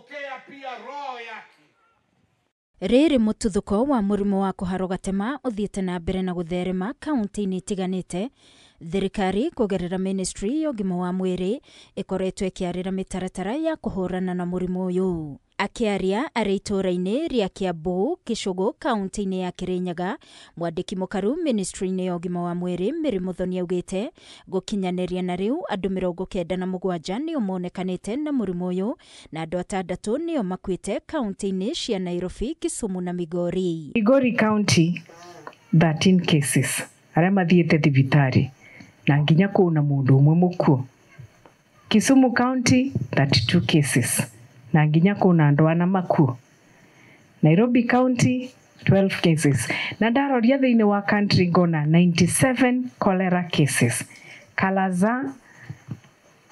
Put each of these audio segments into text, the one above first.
Tulipokea pia roho yake. Rĩrĩ mũtuthũko wa mũrimũ wa kũharwo gatema ũthiĩte na mbere na gũtherema kaunti-inĩ itiganĩte, thirikari kũgerera ministry ya ũgima wa mwĩrĩ ĩkoretwo ĩkĩarĩra mĩtaratara ya kũhũrana na mũrimũ ũyũ. Akĩaria arĩ itũũra-inĩ rĩa Kiambu Gĩcũgũ kaunti-inĩ ya Kĩrĩnyaga, mwandĩki mũkaru ministry-inĩ ya ũgima wa mwĩrĩ Mary Muthoni augĩte gũkinyanĩria na rĩu andũ 97 nĩo monekanĩte na mũrimũ ũyũ na andũ 6 nĩo makuĩte kaunti-inĩ cia Nairobi, Kisumu na Migori. Migori County 13 cases arĩa mathiĩte thibitarĩ na nginya kũna mũndũ ũmwe mũkuũ. Kisumu County 32 cases na nginya kuna andũ ana makuo. Nairobi County 12 cases na ndaroria thĩinĩ wa country ngona 97 cholera cases. Kalaza,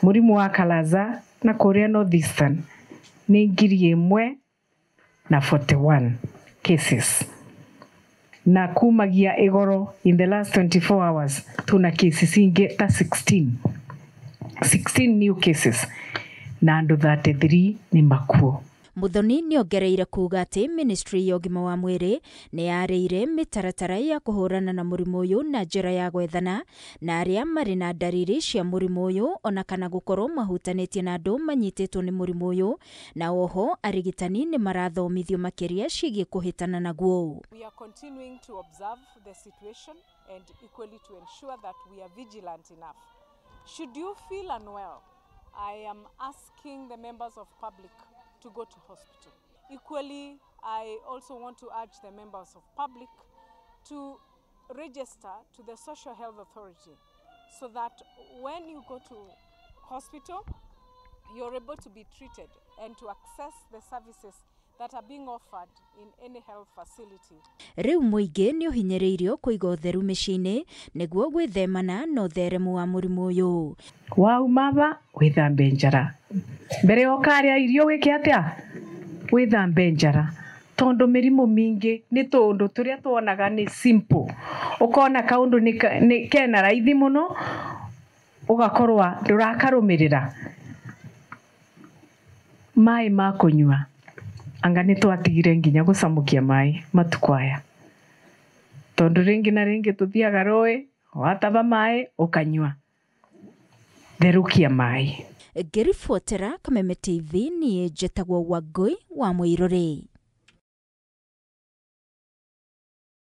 mũrimũ wa Kalaza na kũrĩa Northeastern nĩ 1,041 cases na kumagia igoro in the last 24 hours tuna cases ingĩ ta 16 new cases na andũ 33 nĩ makuo. Muthoni nĩongereire kuga atĩ ministry ya ũgima wa mwĩrĩ nĩ yarĩire mĩtaratara ya kũhũrana na mũrimũ ũyũ na njĩra ya gwethana na arĩa marĩ na ndariri cia mũrimũ ũyũ ona kana gũkorwo mahutanĩtie na andũ manyitĩtwo nĩ mũrimũ ũyũ, na oho arigitani nĩ marathomithio makĩria ciĩgiĩ kũhĩtana naguo. We are continuing to observe the situation and equally to ensure that we are vigilant enough. Should you feel unwell, I am asking the members of public to go to hospital. Equally, I also want to urge the members of public to register to the Social Health Authority so that when you go to hospital, you're able to be treated and to access the services that are being offered in any health facility. Rĩu mũingĩ nĩ ũhinyĩrĩirio kũiga ũtheru mĩciĩ-inĩ nĩguo gwĩthemana na ũtheremu wa mũrimũ ũyũ. Wauma wĩthambe njara mbere ũkarĩa irio wĩke atĩa? Wĩthambe njara tondũ mĩrimũ mĩingĩ nĩ tũũndũ tũrĩa tuonaga nĩ simple, ũkona kaũndũ nĩ kena raithi mũno ũgakorwa ndũrakarũmĩrĩra. Maĩ ma kũnyua anga nĩ twatigire nginya gũcamũkia maĩ matukũ aya tondũ rĩngĩ na rĩngĩ tũthiaga rũĩ wataba maĩ ũkanyua. Therũkia maĩ. Ngĩribotera Kameme TV niĩ njĩtagwo Wangũi wa Mũirũrĩ.